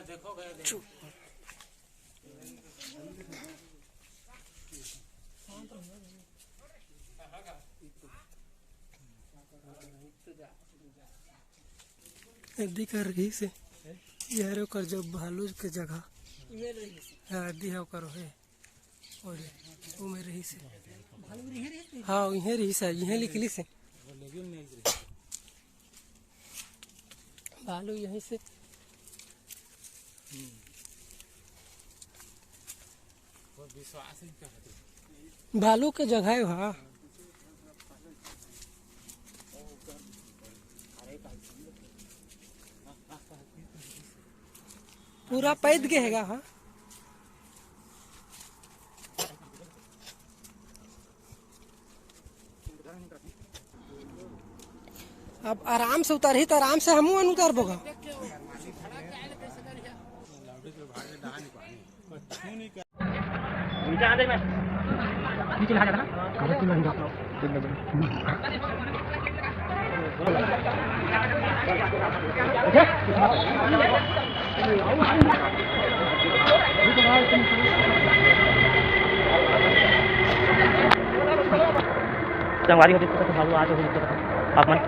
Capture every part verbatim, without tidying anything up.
चुप। एदी कर रहिस हे, ये हरे ओकर जो भालू के जगह। हाँ, एदी हे ओकर हे। और वो में रहिस हे। हाँ, इहें रहिस हे, इहें निकलिस हे। भालू यहीं से। भालू के जगह हे वहाँ। पूरा पैद के हेगा, हाँ। अब आराम से उतरही त आराम से हमहू मन उतरबो गा। संगवारी हो, आप मन।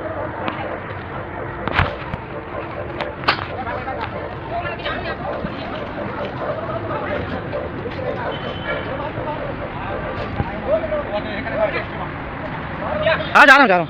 हाँ, जा रहा हूँ, जा रहा हूँ।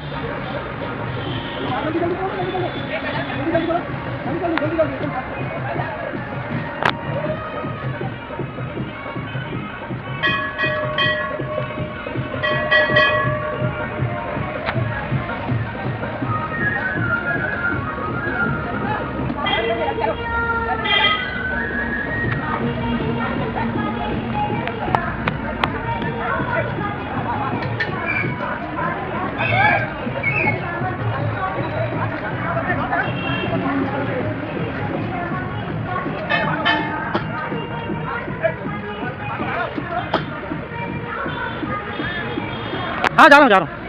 हाँ, जा रहा हूँ, जा रहा हूँ।